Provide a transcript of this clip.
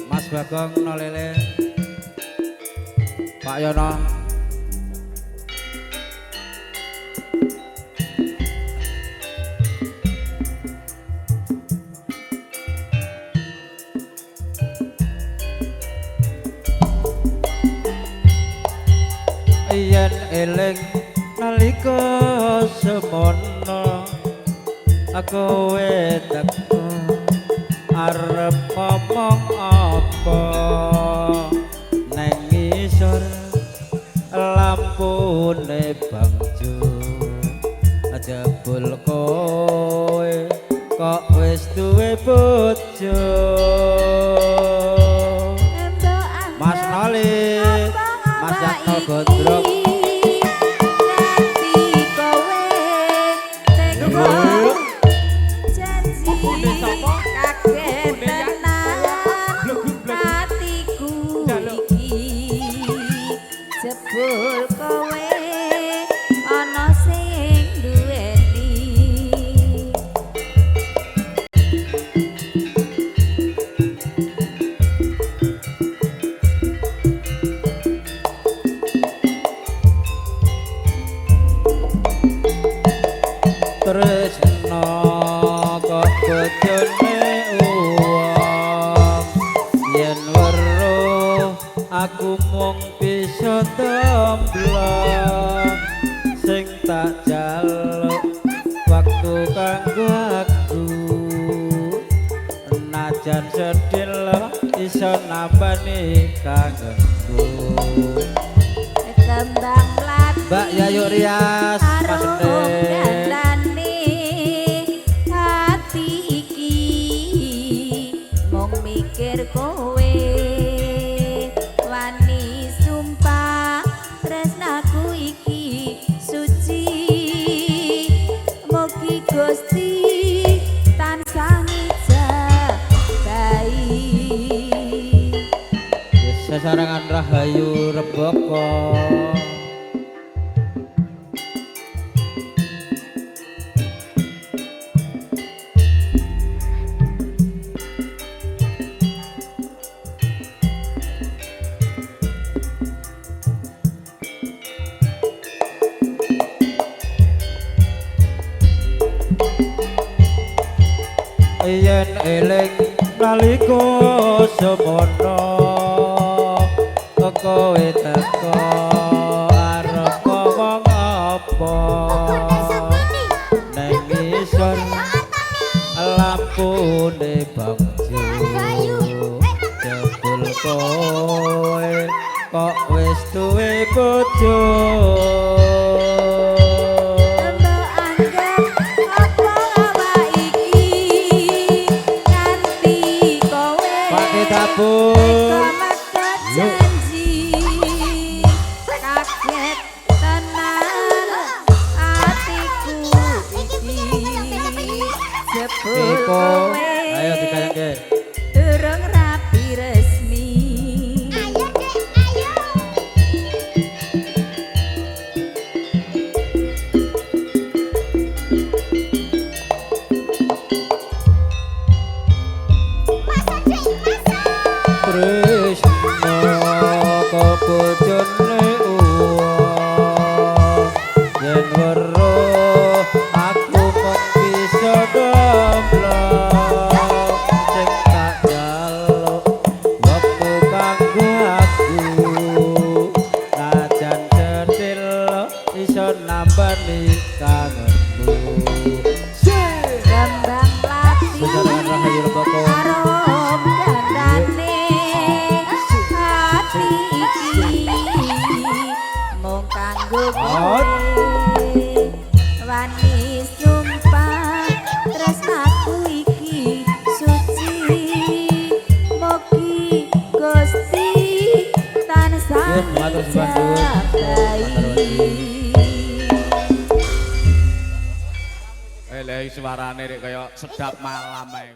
Mas Bagong Nolele, Pak Yono. Yen eling nalika semono kowe teko arep ngomong apa neng ngisor lampune bangjo jebul kowe kok wis duwe bojo. Mas Noli, Mas Yakto Gondrong. Jebul kowe ana sing duweni. Tresno kok bojone uwong yen weruh aku mung bisa temblong sing tak jaluk waktu kanggo aku najan sedhela iso nambani kangenku. Kembang mlati Mbak Yayu Rias, Mas gandane hati iki mung mikir kowe wani sumpah tresnaku iki suci mugi Gusti tansah ngijabahi. Sesarengan Rahayu Reboko. Yen eling nalika semono kowe teko arep ngomong apa neng ngisor lampune bangjo jebul kowe kok wis duwe bojo. Janji kaget tenan atiku iki jebul kowe ayo dikayangke durung rapi resmi. Ayo Dek, ayo. Masak Dek, masak. Tresno kok bojone uwong yen weruh aku mung bisa domblong sing tak jaluk wektu kanggo aku najan cethil iso nambani kangenku. Kembang mlati Sesarengan Rahayu Reboko. arum gandane hati iki mung kanggo kowe wani sumpah tresnaku iki suci mugi Gusti tansah Nggih, matur sembah nuwun. ngijabahi. Lha suarane rek kaya sedap malam ae.